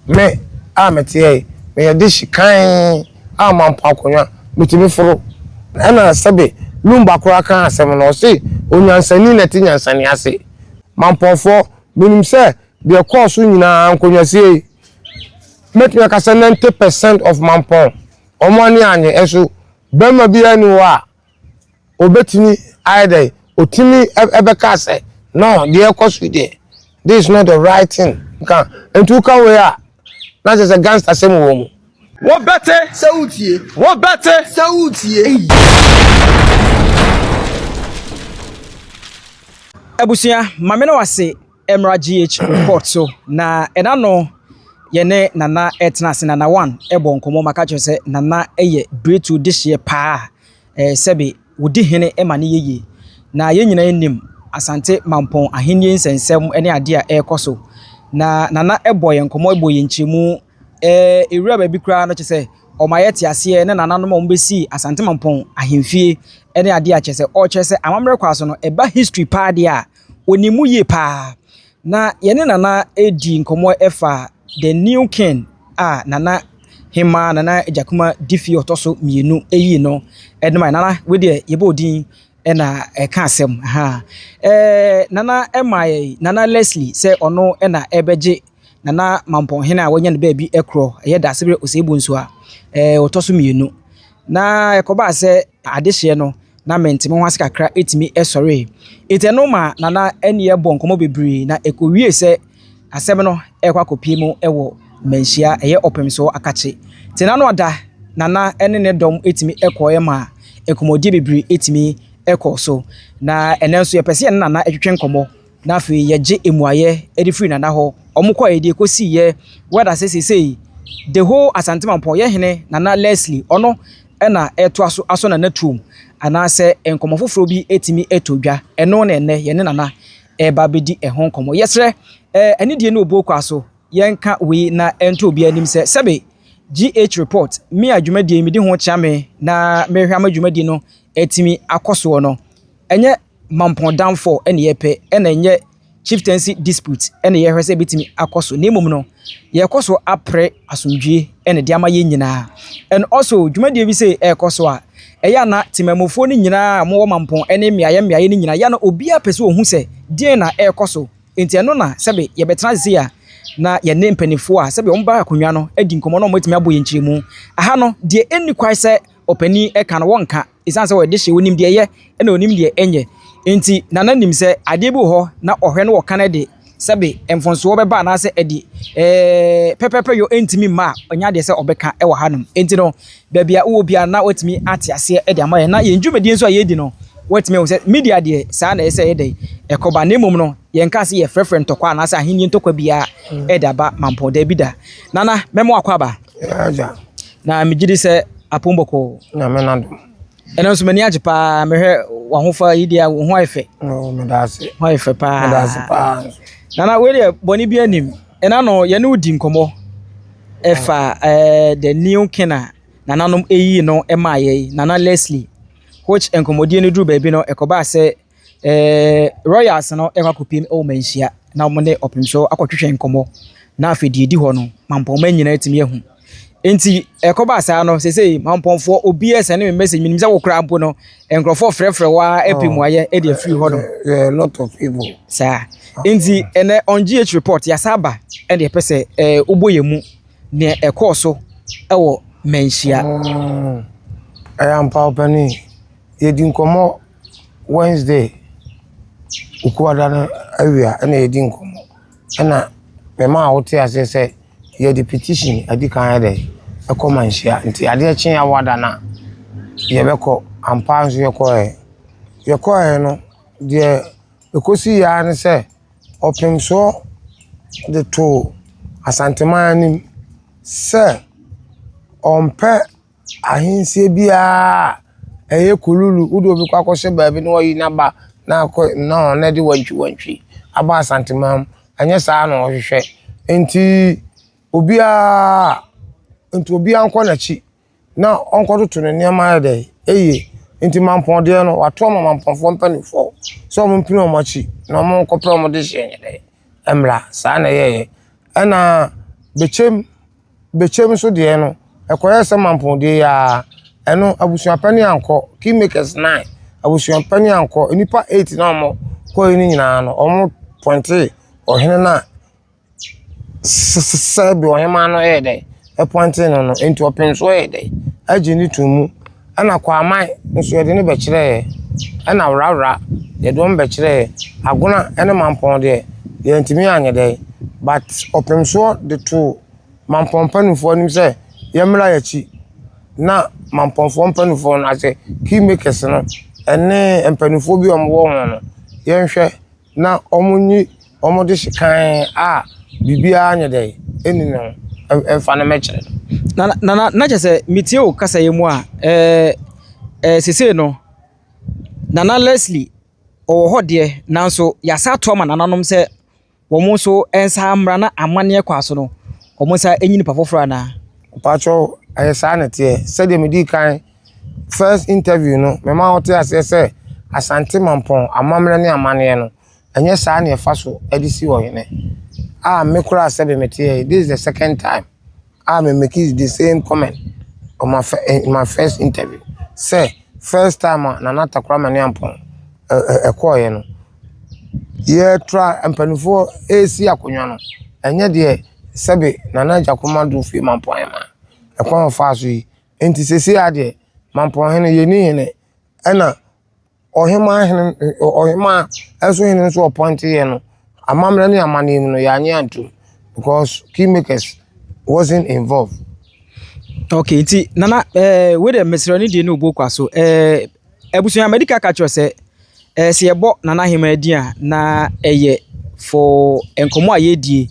Me a meteɛ yi, meyɛ dehye kann a mampo akonnwa, metumi foro. Ɛna sɛbe Lumba koraa kaa asɛm no, ɔse onyansani na ɛte nyansani ase. Mampɔnfoɔ, menim sɛ deɛ ɛkɔɔ so nyinaa nkonnwasie yi, mɛtumi aka sɛ 90 percent of Mampɔn, wɔn ani annye. Nso barima biara nni hɔ a obetumi ayɛ dɛn otumi ɛbɛka sɛ no deɛ ɛkɔ so deɛ this is not the right thing nka nti woka wei a na kyerɛ sɛ gangster sɛm wɔ mu. Wobɛte. Sɛ wotie. Wobɛte. Sɛ wotie. Abusua, ma me ne wo ase mmra GH report so na ɛna no yɛne Nana ɛtena ase Nana One ɛbɔ nkɔmmɔ maka kyerɛ sɛ Nana ɛyɛ Biretu dehyeɛ paa ɛɛ sɛbe wodi hene ma no yɛ yie. Na yɛn nyinaa nim Asante Mampɔn ahennie nsɛnsɛm ne adeɛ a ɛrekɔ so. Na Nana bɔ yɛn nkɔmmɔ bɔ yɛn nkyerɛmu. Ɛɛ ɛwura baabi koraa no kyerɛ sɛ ɔma yɛte aseɛ ne nananom a wɔbɛsii Asante Mampɔn ahemfie ne adeɛ a kyerɛ sɛ ɔrekyerɛ sɛ amammerɛ kwan so no ɛba history paa deɛ a ɔnim mu yie paa. Na yɛne Nana redi nkɔmmɔ ɛfa the new king a Nana Hemaa Nana Agyakuma Diffie ɔtɔ so mmienu yii no de mae. Nana, wei deɛ yɛbɔ wo din na ɛka asɛm. Ha. Eh, Nana ɛma yɛ Nana Leslie sɛ ɔno na ɛbɛgye Nana Mampɔnhene a wanya no baabi korɔ, ɛyɛ Daasebere Osei Bonsu a eh, ɔtɔ so mmienu. Na ɛkɔbaa sɛ adehyeɛ no na mente me ho ase kakra ɛtumi sɔree. Enti ɛno ma Nana ɛne yɛbɔ nkɔmmɔ bebree na ɛkɔwie sɛ Asɛm no rekɔ akɔpue mu wɔ Manhyia, ɛyɛ Ɔpemsoɔ Akakye. Tena no ada, Nana ne ne dɔm tumi kɔeɛ ma nkɔmmɔdie bebree tumi kɔɔ so. Na ɛnnɛ nso yɛpɛ sɛ yɛne Nana twetwe nkɔmmɔ na afei yɛgye mmuaeɛ de firi Nana hɔ. Wɔkɔeɛ deɛ ɛkɔsiiɛ, whether sɛ seesei the whole Asante Mampɔn yɛ hene Nana Leslie ɔno na ɛretoa so asɔ Nana tuom anaasɛ nkɔmmɔ foforɔ bi tumi tɔ dwa. Ɛno na ɛnnɛ yɛne Nana reba abɛdi ɛho nkɔmmɔ. Yɛsrɛ, eh, anidie ne obuo kwa so, yɛnka wei na ɛnto obiara anim sɛ, sɛbe GH report, me a dwumadie yi medi ho kyea me na mehwɛ ama dwumadie no atumi akɔ soɔ no, ɛnyɛ Mampɔn downfall ɛne yɛpɛ, ɛna ɛnyɛ chieftaincy dispute ɛna yɛhwɛ sɛ ɛbɛtumi akɔ so, na mmom no, yɛkɔ so apere asomdwie ɛna de ama yɛn nyinaa. And also, dwumadie bi sei ɛrekɔ so a, Ɛyɛ a na temanmufoɔ no nyinaa a wɔwɔ Mampɔn ne mmeaeɛ mmeaeɛ no nyinaa, ɛyɛ a na obiara pɛ sɛ ɔhu sɛ deɛn na ɛrekɔ so. Enti ɛno na sɛbe yɛbɛtena ase sei a, na yɛne mpanimfoɔ a sɛbe wɔba akonnwa no adi nkɔmmɔ na wɔatumi abɔ yɛn nkyerɛmu. Aha no, deɛ ɛnni kwan sɛ ɔpanin ka no, wɔnka. Ɛsiane sɛ ɔyɛ dehye, ɔnim deɛ ɛyɛ ɛna ɔnim deɛ ɛnyɛ. Enti Nana nim sɛ adeɛ bi wɔ hɔ na ɔhwɛ na ɔka no de sɛbe mfomsoɔ bɛba anaasɛ ɛde ɛɛ pɛpɛpɛ yɔ ɛntumi mma a, ɔnyɛ adeɛ sɛ ɔbɛka wɔ hanom. Enti no, baabi a wowɔ biara na watumi ate aseɛ de ama yɛn. Na yɛn dwumadie nso a yɛredi no, watumi ahu sɛ media deɛ saa na ɛyɛ sɛ ɛyɛ dɛn ɛkɔba. Na mmom no, yɛnka sɛ yɛfrɛfrɛ ntɔkwa anaasɛ ahennie ntɔkwa biara ɛde aba Mampɔn. Daabi da. Nana, mɛma wakɔ aba. Agya. Na megye di sɛ apom bɔkɔɔ. Nyame n'adom. Ɛno nso m'ani agye paa mehwɛ w'ahofa yi deɛ wo ho ayɛ fɛ. Oh, meda ase. Ho ayɛ fɛ paa. Meda ase paa. Nana wei deɛ bɔne bi anim. Ɛna no yɛne wo di nkɔmmɔ ɛfa ɛɛ the new king a nananom ɛyii no ɛmaa yɛ Nana Leslie which nkɔmmɔdie no duru baabi no ɛkɔbaa sɛ Ɛɛ Royals no rekɔ akɔpiem wɔ Manhyia na wɔne Ɔpemsoɔ akɔtwetwe nkɔmmɔ, na afei deɛ ɛdi hɔ no, Mampɔnma nyinaa atumi ahu. Enti ɛkɔbaa saa no, seesei Mampɔnfoɔ obiara sɛne me message, menim sɛ wo koraa mpo no, nkurɔfoɔ frɛfrɛ wo ara pɛ mmuaeɛ de afiri hɔ nom. Yeah, a lot of people. Saa. Enti ɛnɛ on GH report, yɛasa aba ɛna yɛpɛ sɛ ɛɛ wobɔ yɛn mu nea ɛkɔɔ so ɛwɔ Manhyia. Ɛyɛ ampa ɔpanin, yɛdi nkɔmmɔ Wednesday Okuada no awia na yɛdi nkɔmmɔ ɛna memaa wote aseɛ sɛ yɛde petition adi kan ayɛ dɛ ɛkɔ manhyia nti adeɛ kye awada no a yɛbɛkɔ ampa ara nso yɛkɔɛ. Yɛkɔɛ no deɛ ɛkɔsiiɛ ara ne sɛ ɔpemsoɔ de too Asanteman anim sɛ ɔmpɛ Ahensie biara a ɛyɛ kululu, wode obi kɔ akɔhyɛ baabi na wayi n'aba na akɔ na ɔno de wantwiwantwi aba Asanteman mu. Ɛnyɛ saa na wɔhwehwɛ. Nti obiara nti obiara nkɔ n'akyi na ɔnkɔtoto ne nneɛma ayɛ dɛ yie. Nti Mampɔn deɛ no, wɔato ama Mampɔnfoɔ mpanimfoɔ sɛ wɔmpini wɔn akyi na wɔnkɔpɛ wɔn dehyeɛ nyɛ dɛ mmra. Saa na ɛyɛeɛ. Ɛna. Bɛkyɛm, Bɛkyɛm nso deɛ no, ɛkɔyɛɛ sɛ Mampɔn deɛ yi ara, ɛno abusuapanin ankɔ, Kingmakers 9, abusuapanin ankɔ, nnipa 8 na wɔn kɔɛ no nyinaa no, wɔn pɔntee ɔhene no a sɛbe ɔhemaa no yɛɛ dɛn ɛpɔntee no no, nti ɔpem so yɛɛ dɛn agye ne too mu. Ɛna Kwaman nso yɛde no bɛkyerɛɛ, ɛna Worawora yɛde wɔn bɛkyerɛɛ. Agona ne Mampɔn deɛ yɛntumi anyɛ dɛn, but ɔpem soɔ de too Mampɔn mpanimfoɔ anim sɛ yɛmmra yɛn akyi na Mampɔnfoɔ mpanimfoɔ no ase key makers no ɛne mpanimfoɔ bi a wɔwɔ ho no yɛnhwɛ na wɔnyi wɔn de sekan a biribiara nyɛ dɛ ɛnni ne ho mfa no mmɛkyerɛ no. Na na na na kyerɛ sɛ metie wo kasa yi mu a ɛɛ ɛɛ sesei no Nana Leslie ɔwɔ hɔ deɛ nanso yɛasa ato ama nananom sɛ wɔn nso nsa mmra na amanneɛ kɔ so no wɔn nsa nyi nipa foforɔ anaa? Mpakyɛw, ɛyɛ saa na ɛteɛ. Sɛdeɛ medii kan first interview no, mema wote aseɛ sɛ Asante Mampɔn amammerɛ ne amanneɛ no, ɛnyɛ saa na ɛfa so de si ɔhene. A me koraa sɛbe meteɛ yi, this is the second time a me make the same comment on my, in my first interview. Sɛ first time a Nana Takora Maniampɔn ɛkɔɔeɛ no, yɛtra mpanimfoɔ ɛresi akonnwa no, ɛnyɛ deɛ sɛbe Nana Agyakoma du fie Mampɔn ma ɛkwan ɔfaa so yi. Nti seesei ara deɛ, Mampɔn hene, yɛnni hene, ɛna ɔhemaa hene, ɔhemaa nso hene nso ɔpɔnteeɛ no, amammerɛ ne amanneɛ mu no, yɛannye antom because kingmakers wasn't involved. Okay, nti Nana, eh, wei deɛ mesrɛ ne deɛ ne obuo kwa so. Eh, abusua madi ka ka kyerɛ sɛ, eh, sɛ yɛbɔ Nana Hemaa din a, na ɛyɛ for nkɔmmɔ a yɛredie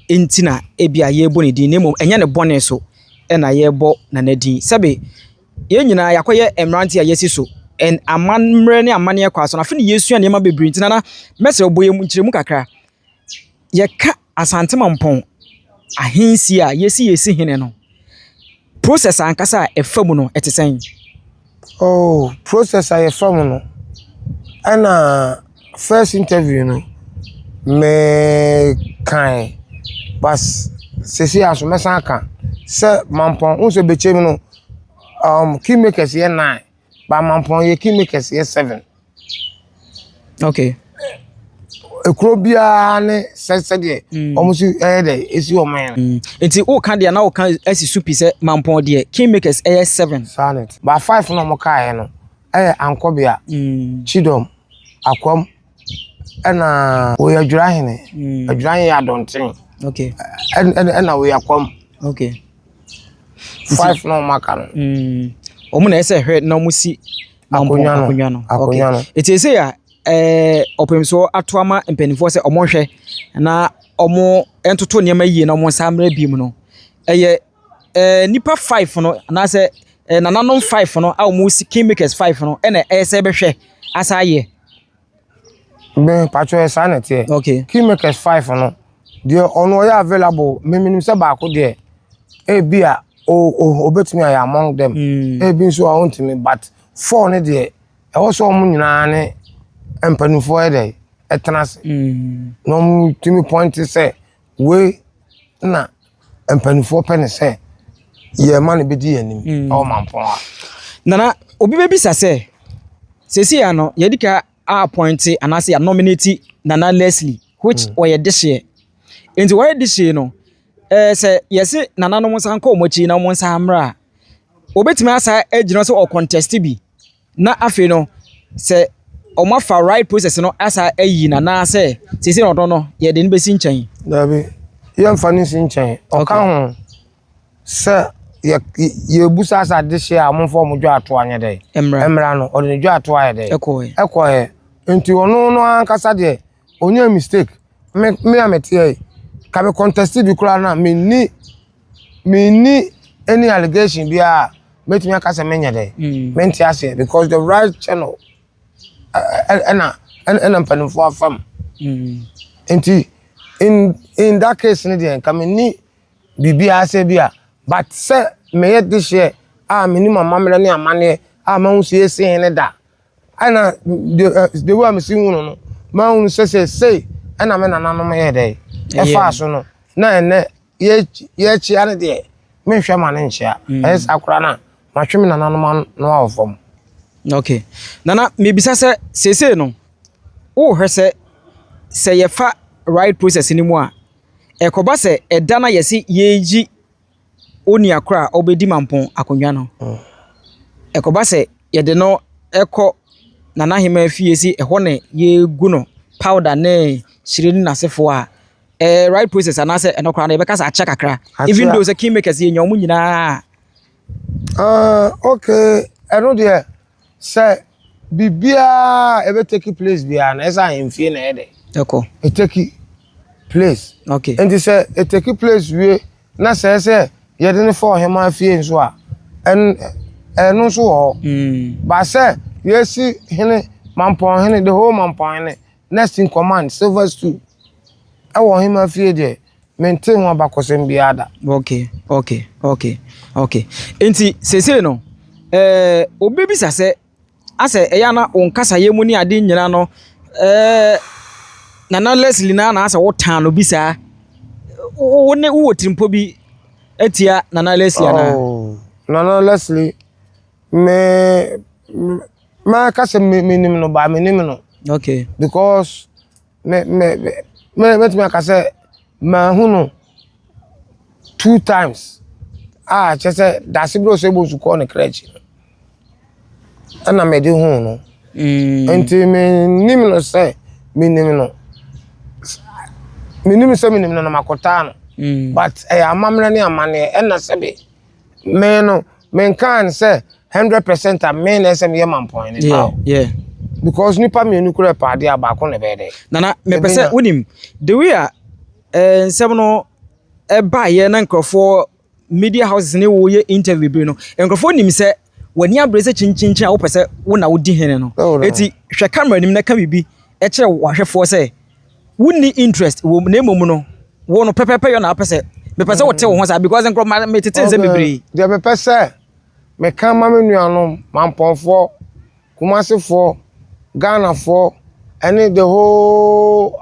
nti na ebi a yɛrebɔ ne din, na mmom ɛnyɛ ne bɔne so na yɛrebɔ Nana din. Sɛbe yɛn nyinaa yɛakɔyɛ mmeranteɛ a yɛasi so, and amammerɛ ne amanneɛ kɔ so no, afei na yɛresua nneɛma bebree nti Nana, mɛsrɛ wo bɔ yɛn nkyerɛmu kakra. Yɛka Asante Mampɔn ahensie a yɛsi yɛsi hene no, process ankasa a ɛfa mu no, ɛte sɛn? Oh, process a yɛfa mu no, ɛna first interview no, mekae, but seesei ara nso mɛsan aka sɛ Mampɔn, wohu sɛ Bɛkyɛm no, kingmakers yɛ 9, but Mampɔn yɛ kingmakers yɛ 7. Okay. Ekuro biara ne sɛ sɛdeɛ wɔn si ɛyɛ dɛ esi wɔn yɛn. Nti woka deɛ na woka asi so pi sɛ Mampɔn deɛ kingmakers ɛyɛ 7. Saa ne te. But 5 na wɔn kaeɛ no ɛyɛ Ankɔbea, Kyidɔm, Akwam, ɛna wɔyɛ Adwirahene. Adwirahene yɛ Adɔnten. Okay. Ɛna wɔyɛ Akwam. Okay. 5 na wɔn aka no. Wɔn na ɛsɛ hwɛ na wɔn si Akonnwa no. Akonnwa no. Akonnwa no. Eti ese a ɛɛ ɔpɛmsoɔ ato ama mpanimfoɔ sɛ wɔn hwɛ na wɔn ntoto nneɛma yie na wɔn nsa mmerɛ bi mu no, ɛyɛ ɛɛ nipa 5 no anaasɛ ɛɛ nananom 5 no a wɔn si kingmakers 5 no ɛna ɛyɛ sɛ bɛhwɛ asa ayɛ. Me patro yɛ saa na ɛteɛ. Okay. Kingmakers 5 no deɛ ɔno ɔyɛ available me menim sɛ baako deɛ ebi a o o obetumi ayɛ among them. Ebi nso a ɔntumi but 4 no deɛ ɛwɔ sɛ wɔn nyinaa ne mpanimfoɔ yɛ dɛ ɛtena ase. Na wɔn tumi point sɛ wei na mpanimfoɔ pɛ ne sɛ yɛn ma no bɛdi yɛn anim ɛwɔ Mampɔn ha. Nana obi bɛbisa sɛ seesei ano yɛdi ka appoint anaasɛ yɛ nominate Nana Leslie which ɔyɛ dehyeɛ. Nti wɔyɛ dehyeɛ no ɛɛ sɛ yɛse nananom nsa nkɔ wɔn akyi na wɔn nsa mmra a, obetumi asa agyina sɛ ɔcontest bi na afei no sɛ wɔn afa right process no asa ayi no anaasɛ seesei na ɔno no yɛde no bɛsi nkyɛn. Dabi, yɛmfa no nsi nkyɛn. Ɔka ho sɛ yɛ yɛbusa sɛ adehyeɛ a wɔmfa wɔn dwa ato anyɛ dɛ. Mmra. Mmra no, ɔde ne dwa ato ayɛ dɛ. Ɛkɔɛ. Ɛkɔɛ. Nti ɔno no ankasa deɛ, ɔnyɛ mistake. Me me a meteɛ yi, ka me contest bi koraa na menni menni any allegation biara a mɛtumi aka sɛ menyɛ dɛ. Mente aseɛ because the right channel ɛna ɛna mpanimfoɔ afa mu. Nti in that case no deɛ nka menni biribiara sɛ bi a but sɛ meyɛ dehyeɛ a menim amammerɛ ne amanneɛ a mahu sɛ yɛsi hene da ɛna the way a mesi hu no no mahu sɛ sɛ sei ɛna me nananom yɛ dɛ ɛfaa so no na ɛnɛ. yɛkyea no deɛ, menhwɛ ma no nkyea. Ɛyɛ saa koraa no a, matwe me nananom ano awɔ fam. Okay. Nana, mebisa sɛ seesei no, wohwɛ sɛ sɛ yɛfa right process no mu a, ɛkɔba sɛ ɛda no a yɛse yɛregyi onua koro a ɔbɛdi Mampɔn akonnwa no, ɛkɔba sɛ yɛde no kɔ Nana Ahemaa fie si ɛhɔ na yɛregu no powder ne hyire ne n'asefoɔ a, ɛyɛ right process anaasɛ ɛno koraa no yɛbɛka sɛ akyɛ kakra? Even though sɛ kingmakers yɛnya wɔn nyinaa. Okay, ɛno deɛ, sɛ biribiara ɛbɛ take place biara no, ɛsɛ ahemfie na ɛyɛ dɛ ɛkɔ ɛtake place. Nti sɛ ɛtake place wie na sɛ sɛ yɛde ne fa ɔhemaa fie nso a, ɛno nso wɔ hɔ. Ba sɛ yɛsi hene Mampɔn hene, the whole Mampɔn hene, next in command, silver stool ɛwɔ ɔhemaa fie deɛ, mente ho abakɔsɛm biara da. Okay, nti seesei no, obi bisa sɛ asɛ ɛyɛ ana wo nkasayɛ mu ne ade nyinaa no, Nana Leslie na asɛ wotan no bi saa, wo ne wowɔ tirimpo bi atia Nana Leslie anaa? Oh, Nana Leslie, me mɛka sɛ menim no ba, menim no because me me me mɛtumi aka sɛ mahu no two times a, kyerɛ sɛ dase bi sɛ ɔbɔ kɔɔ ne kra akyi no ɛna mede hu no. Nti menim no sɛ menim no, menim sɛ menim no na makɔtaa no. But ɛyɛ amammerɛ ne amanneɛ, ɛna sɛbe me no menkaa no sɛ 100% a me na ɛsɛ meyɛ Mampɔn ne because nipa mmienu kura pɛ adeɛ a, baako na ɛbɛyɛ dɛ. Nana, mepɛ sɛ Ebenya. Wonim the way a nsɛm no ɛbaeɛ na nkurɔfoɔ media houses ne wɔyɛ interview bebree no, nkurɔfoɔ nim sɛ w'ani abere sɛ kyinkyinkyin a wopɛ sɛ wo na wodi hene no. Oh, no. Eti hwɛ camera nim na ka biribi ɛkyerɛ w'ahwɛfoɔ sɛ wonni interest wɔ mu, na mmom no wo no pɛpɛpɛ yɛ na wopɛ sɛ, mepɛ sɛ wote wo ho saa because nkurɔfoɔ metete nsɛm bebree. Deɛ mepɛ sɛ meka ma me nuanom Mampɔnfoɔ, Kumasefoɔ, Ghanafoɔ ɛne the whole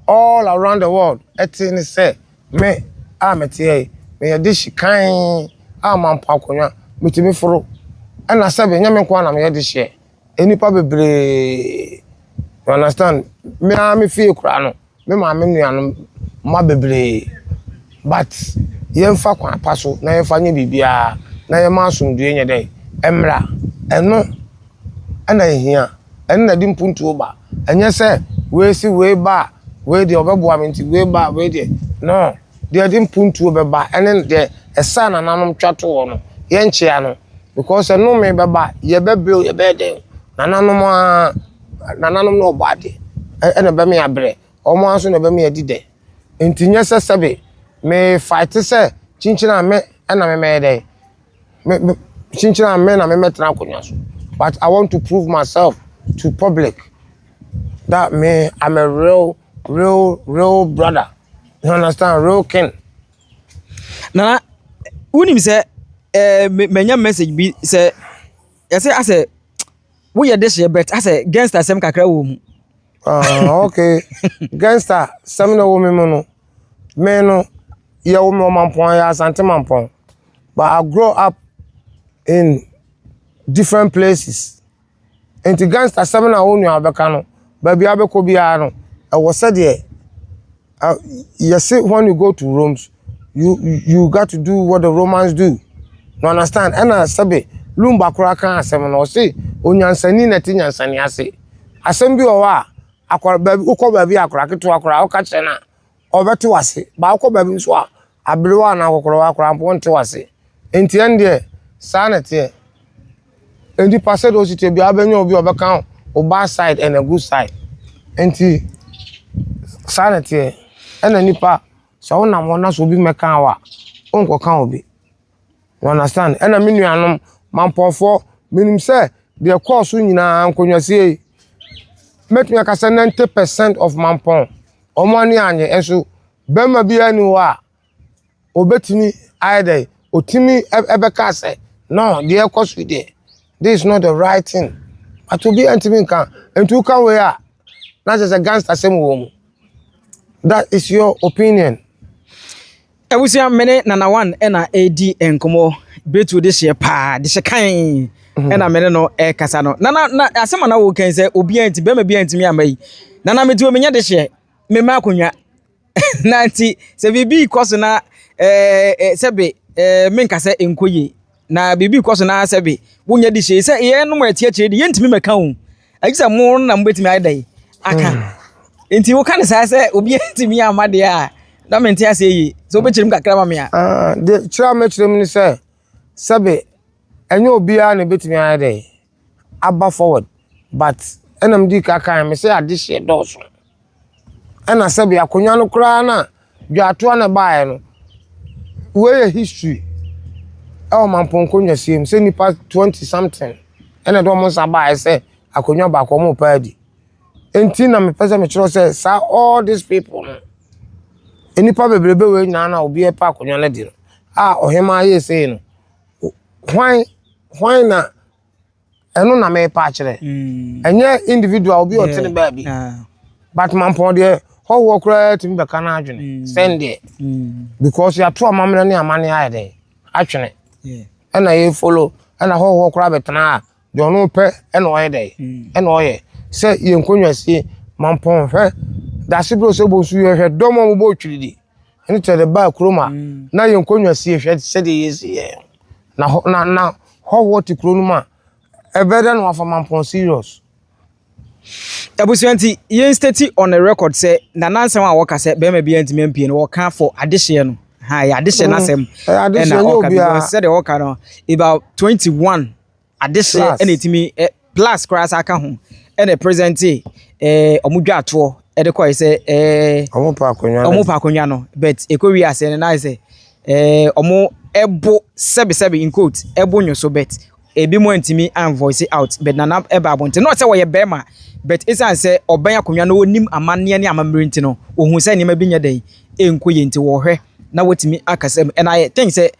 all around the world ɛte ne sɛ me a mete yi, meyɛ dehye kan a Mampɔn akonnwa metumi foro, ɛna sɛbe nyɛ me nko ara na meyɛ dehyeɛ, nnipa bebree, you understand? Me ara me fie koraa no, me maame nuanom mma bebree, but yɛmfa kwan pa so na yɛmfa nyɛ biribiara na yɛma asomdwoe nyɛ dɛ mmra. Ɛno ɛna ehia, ɛno na ɛde mpuntuo ba. Ɛnyɛ sɛ wei si wei ba a, wei deɛ ɔbɛboa me, nti wei ba a, wei deɛ no. Deɛ ɛde mpuntuo bɛba ɛne deɛ ɛsa nananom twa to hɔ no, yɛnkyea no because ɛnome bɛba, yɛbɛbrɛ o, yɛbɛyɛ dɛn, nananom a nananom na ɔbɔ adeɛ ɛna ɛbɛma yɛabrɛ, wɔn ara nso na ɛbɛma yɛadi dɛ. Nti nyɛ sɛ sɛbe me fight sɛ kyinkyin a me ɛna me mɛyɛ dɛn, me kyinkyin a me na me mɛtena akonnwa so, but I want to prove myself to public that me, I'm a real real real brother, you understand? Real king. Nana, wonim sɛ manya message bi sɛ yɛsɛ asɛ woyɛ dehyeɛ but asɛ gangster sɛm kakra wɔ mu. Ah, okay, gangster sɛm na ɛwɔ me mu no, me no yɛwɔ me wɔ Mampɔn, yɛ Asante Mampɔn, but I grow up in different places, nti gangster sɛm na wo nua bɛka no, baabi a bɛkɔ biara no, ɛwɔ sɛdeɛ yɛse when you go to Rome, you got to do what the Romans do, you understand? Ɛna sɛbe Lumba koraa ka asɛm no, ɔse onyansani na ɛte nyansani ase. Asɛm bi wɔ hɔ a akɔra baabi, wokɔ baabi a akɔra ketewa koraa woka kyerɛ no a, ɔbɛte wase ba. Wokɔ baabi nso a aberewa anaa akɔkɔrɔwa koraa mpo ɔnte wase. Nti ɛn deɛ saa na ɛteɛ. Nnipa sɛdeɛ ɔsi tie biara, wobɛnya obi a ɔbɛka wo bad side and a good side. Nti saa na ɛteɛ. Ɛna nipa sɛ wonam hɔ na sɛ obi mmɛka wo a, wonkɔka obi, you understand? Ɛna me nuanom Mampɔnfoɔ, menim sɛ deɛ kɔɔ so nyinaa nkonnwasie yi, mɛtumi aka sɛ 90% of Mampɔn wɔn ani anye. Nso bɛrima biara ni hɔ a obetumi ayɛ dɛ otumi ɛbɛka sɛ no, deɛ ɛkɔ so deɛ, this is not the right thing, but obi ntumi nka. Nti woka wei a, na kyerɛ sɛ gangster sɛm wɔ mu. That is your opinion. Abusua, mene Nana One ɛna ɛredi nkɔmmɔ Bretuo de hyeɛ paa de hyɛ kan ɛna mene no ɛrekasa no. Nana, na asɛm a na wokan sɛ obiara nti bɛrima biara ntumi amma yi. Nana, mete hɔ menya de hyeɛ mema akonnwa na nti sɛ biribi kɔ so na ɛɛ sɛbe ɛɛ menka sɛ nkɔ yie na biribi kɔ so na sɛbe wonya de hyeɛ sɛ yɛnom a ɛte akyire de yɛntumi mɛka o agye sɛ mo na mobɛtumi ayɛ dɛn aka hmm. Nti woka ne saa sɛ obi ntumi amma deɛ a na mente aseɛ yie sɛ wobɛkyerɛ mu kakra ma me a. Ah, deɛ kyerɛ a mɛkyerɛ mu ne sɛ sɛbe ɛnyɛ obiara na ɛbɛtumi ayɛ dɛn aba forward, but ɛna medi ka kan me sɛ adehyeɛ dɔɔso. Ɛna sɛbe akonnwa no koraa no a dwatoa na ɛbaeɛ no, wei yɛ history ɛwɔ Mampong nkonnwasie mu sɛ nnipa 20 something ɛna ɛde wɔn nsa baeɛ sɛ akonnwa baako wɔn repɛ adi. Nti na mepɛ sɛ mekyerɛ sɛ saa all these people no, nnipa bebrebe wei nyinaa na obi repɛ akonnwa no adi no a ɔhemaa yɛ sei no, hwan hwan na ɛno na merepa akyerɛ mm. Ɛnyɛ individual obi ɔte ne baabi, but Mampɔn deɛ hɔhoɔ koraa tumi bɛka no adwene mm. sɛn deɛ because yɛato amammerɛ ne amanne ayɛ dɛn atwene ɛna yɛ follow ɛna hɔhoɔ koraa bɛtena a deɛ ɔno pɛ ɛna ɔyɛ dɛn ɛna ɔyɛ sɛ yɛn nkonnwa sie. Mampɔn hwɛ dase bere sɛ bɔ nsu yɛhwɛ dɔm a wɔbɔ twiridi ɛne kyerɛ de baa kurom a na yɛn nkonnwa sie hwɛ sɛdeɛ yɛsi yɛ na hɔ na na hɔhoɔ te kuro no mu a ɛbɛyɛ dɛ na wafa Mampɔn serious. Abusua, nti yɛn state on the record sɛ Nana nsɛm a wɔka sɛ bɛrima bi ntumi ampie no, wɔka for adehyeɛ no ha yɛ adehyeɛ n'asɛm. Ɛna ɔka because sɛdeɛ wɔka no about 21 adehyeɛ ɛna ɛtumi ɛ plus koraa sa aka ho ɛna present ɔmo dwa atoɔ ɛde kɔɛ sɛ ɔmo pa akonnwa. Ɔmo pa akonnwa no, but ɛkɔ wi ase no na ayɛ sɛ ɔmo ɛbo sɛbesɛbe in quote ɛbo nwo so, but ebi mo antumi an voice out, but Nana ɛba abɔnten na ɔsɛ wɔyɛ bɛrima, but esan sɛ ɔbɛn akonnwa no, onim amanneɛ ne amammerɛ nti no, ohun sɛ nneɛma bi nyɛ dɛn ɛnkɔ yie nti wɔhwɛ na wɔtumi akasa mu. Ɛna ayɛ think sɛ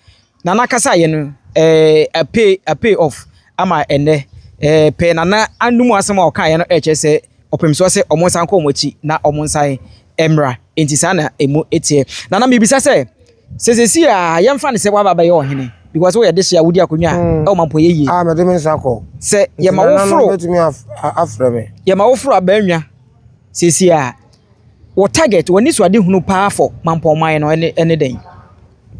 Nana kasa yɛ no a pay off ama ɛnɛ pɛɛ Nana anum asɛm a ɔka yɛ no ɛkyerɛ sɛ ɔpem so sɛ ɔmo nsa nkɔ ɔmo akyi na ɔmo nsa mmra. Nti saa na emu eteɛ. Nana, mibisa sɛ sɛsɛsi a yɛmfa ne sɛ waba bɛyɛ ɔhene because woyɛ de hyɛ a wodi akonnwa a ɛwɔ Mampɔ yɛ yie. A mɛde me nsa kɔ. Sɛ yɛma wo foro bɛtumi afrɛ me. Yɛma wo foro abɛnwa sɛsi a wɔ target wɔ ni so ade hunu paa fɔ Mampɔn no ɛne dɛn?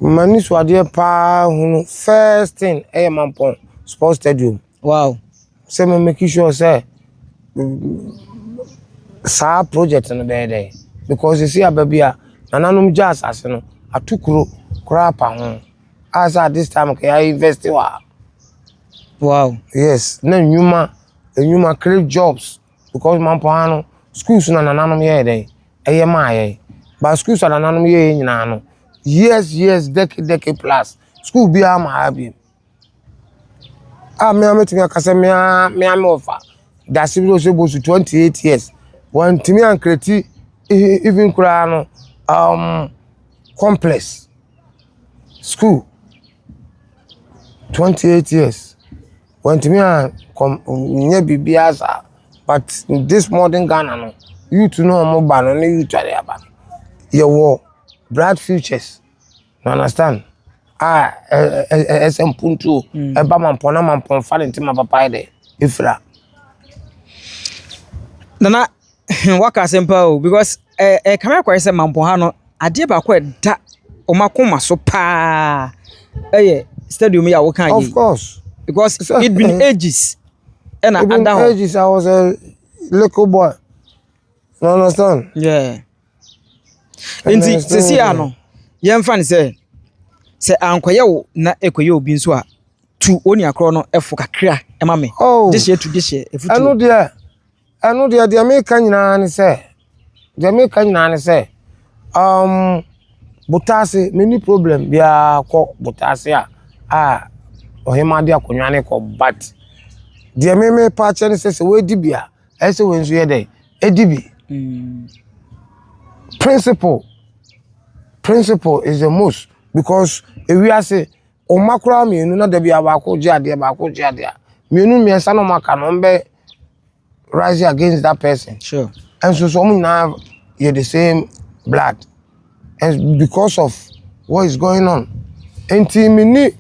M'ani so adeɛ paa hunu, first thing ɛyɛ Mampɔn Sports Stadium. Sɛ me make sure sɛ saa project no bɛyɛ dɛ because esi aba bi a nananom gya asase no ato kuro koraa pa ho a sɛ at this time ka yɛ invest wɔ ha. Yes, na nnwuma nnwuma, create jobs, because Mampɔn ha no schools na nananom yɛɛ dɛ ɛyɛ maa yɛ, but schools a nananom yɛɛ nyinaa no, years years, decade decade plus, school biara ma ha bi a mmea mɛtumi aka sɛ mmea mmea mi wɔfa dase bi ɔsɛ bosu 28 years wɔntumi an create even koraa no complex school. 28 years wɔntumi a kɔm nyɛ biribiara saa, but this modern Ghana no, youth no a wɔn ba no ne youth a yɛaba no, yɛwɔ bright futures, you understand, a ɛsɛ mpuntuo ɛba Mampɔn na Mampɔn fa ne ntoma papa yɛ dɛ efira. Nana, waka asɛm paa o, because ɛ ɛ kame akɔyɛ sɛ Mampɔn ha no adeɛ baako a ɛda wɔn akoma so paa ɛyɛ stadium yi a wɔka yi. Of course. Because it been ages ɛna it been ada hɔ. Ages. I was a little boy, you understand. Yeah, nti sisi ano yɛmfa ne sɛ sɛ ankɔyɛ wo na ɛkɔyɛ obi nso a tu onua korɔ no ɛfo kakra ɛma me. Oh. Dehyeɛ tu dehyeɛ efutuo. Ɛno deɛ deɛ meka nyinaa ne sɛ botaase menni problem biara kɔ botaase a ɔhema de akonnwa ne kɔ, but deɛ me mepa akyɛ ne sɛ wɔadi bi a ɛsɛ sɛ wɔn nso yɛ dɛ ɛdi bi. Principle is the most because ewiase ɔma koraa mmienu na dabi a baako gye adeɛ, baako gye adeɛ a mmienu mmiɛnsa na ɔmo aka no ɔmo bɛ rise against that person. Ɛnso so ɔmo nyinaa yɛ the same blood and because of what is going on. Nti menni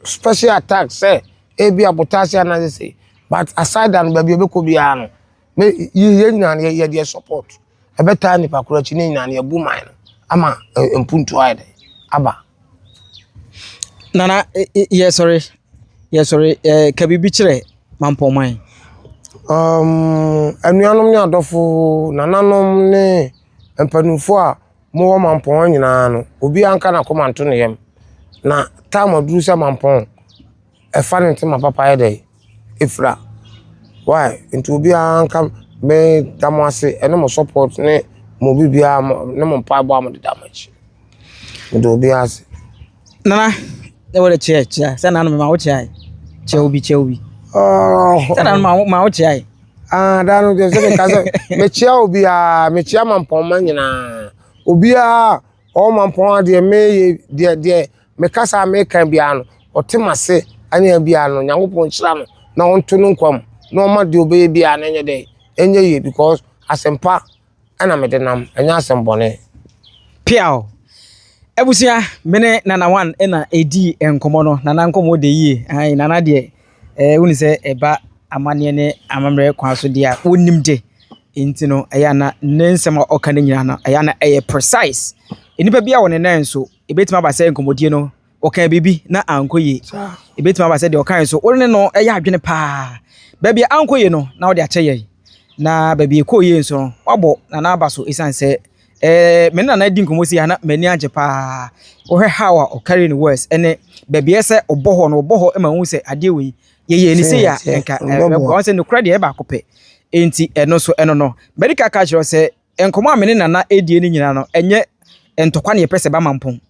special attack sɛ ebi abotaase anaasɛ sei, but aside that no, baabi a ɛbɛkɔ biara no, me yɛn nyinaa no yɛde yɛ support ɛbɛtaa nipa koro akyi ne nyinaa no yɛbu man no ama mpuntuo ayɛ dɛ aba. Nana, yɛsɔre yɛsɔre ka biribi kyerɛ Mampɔnman. Anuanom ne adɔfo, nananom ne mpanimfoɔ a mowɔ Mampɔn nyinaa no, obiara nka n'akoma nto ne yam. Na time aduru sɛ Mampɔn ɛfa ne ntoma papa yɛ dɛ efira. Why? Nti obiara nka me da mo ase ɛne mo support ne mo biribiara ne mo mpaebɔ a mode da mo akyi. Mede obiara ase. Nana, ɛwɔ de kyerɛ kyerɛ sɛ nana ma wo kyerɛ kyerɛ obi kyerɛ obi. Oh. Sɛ nana ma wo kyerɛ. Ah, da no deɛ sɛ meka sɛ mekyia obiara, mekyia Mampɔnma nyinaa. Obiara ɔwɔ Mampɔn a deɛ meyɛ deɛ mekasa a meka biara no, ɔte m'ase ane biara no, Nyankopɔn nhyira no na ɔnto no nkwa mu na ɔma deɛ ɔbɛyɛ biara no ɛnyɛ dɛ ɛnyɛ yie because asɛmpa ɛna mede nam, ɛnyɛ asɛm bɔne. Piao. Abusua, me ne Nana One ɛna ɛdi nkɔmmɔ no. Nana nkɔmmɔ de yie. Ayi, Nana deɛ, woni sɛ ɛba amanneɛ ne amammerɛ kwan so deɛ a, wonim de. Nti no, ɛyɛ ana ne nsɛm a ɔka no nyinaa no, ɛyɛ ana ɛyɛ precise. Nnipa bi a wɔ ne nan so, ebɛtumi aba sɛ nkɔmmɔdie no, ɔka biribi na ankɔ yie. Ebɛtumi aba sɛ deɛ ɔka nso, wo ne no ɛyɛ adwene paa. Baabi a ankɔ yie no, na wode akyɛ yɛn. Na baabi ɛkɔɔ yie nso no, wabɔ Nana aba so ɛsiane sɛ me ne Nana di nkɔmmɔ si ha na m'ani agye paa. Wohwɛ how a ɔcarry ne words ɛne baabi ɛsɛ ɔbɔ hɔ no, ɔbɔ hɔ ma wohu sɛ adeɛ wei yɛyɛ ne sei a nka ɛbɛboa. Wɔn sɛ nokorɛ deɛ ɛyɛ baako pɛ. Enti ɛno nso ɛno no. Mɛdi ka kyerɛ sɛ nkɔmmɔ a me ne Nana ɛdie no nyinaa no, ɛnyɛ ntɔkwa ne yɛpɛ sɛ ɛba Mampɔn.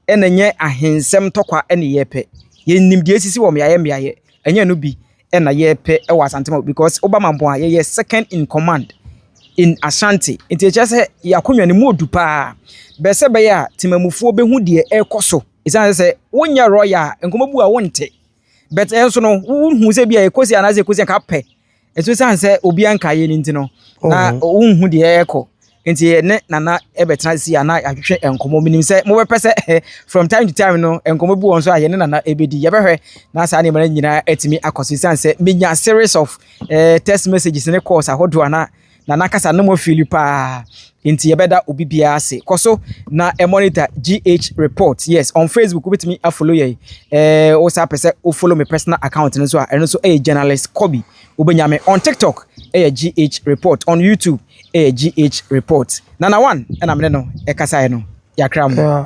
Ɛna ɛnyɛ ahensɛm ntɔkwa ɛne yɛpɛ. Yɛnim deɛ esisi wɔ mmeaeɛ mmeaeɛ. Ɛnyɛ no bi ɛna yɛpɛ ɛwɔ Asantema because woba Mampɔn a yɛyɛ second in command in Ashanti. Nti ɛkyerɛ sɛ yɛakonnwa no mu odu paa. Bɛsɛ bɛyɛ a temamufoɔ bɛhu deɛ ɛrekɔ so. Ɛsiane sɛ wonyɛ royal a nkɔmmɔ bu a wonte. But ɛnso no wohu sɛ bi a ɛkɔsi anaasɛ ɛkɔsi anka pɛ. Ɛso ɛsiane sɛ obiara nka yɛ no nti no na wonhu deɛ ɛrekɔ. Nti yɛne Nana ɛbɛtena si a na yɛatwetwe nkɔmmɔ. Menim sɛ mobɛpɛ sɛ from time to time no nkɔmmɔ bi wɔ nso a yɛne Nana ɛbɛdi. Yɛbɛhwɛ na saa nneɛma no nyinaa atumi akɔ so. Ɛsiane sɛ menya series of text messages ne calls ahodoɔ a na Nana kasa no mo feel paa. Nti yɛbɛda obi biara ase. Kɔ so na monitor GH Report. Yes, on Facebook wobɛtumi afollow yɛn. Wo saa pɛ sɛ wo follow me personal account no nso a, ɛno nso ɛyɛ Journalist Kobi. Wobɛnya me on TikTok ɛyɛ GH Report. On YouTube ɛyɛ GH Report. Nana One ɛna mene no ɛkasaeɛ no. Yɛakra mo. Yeah.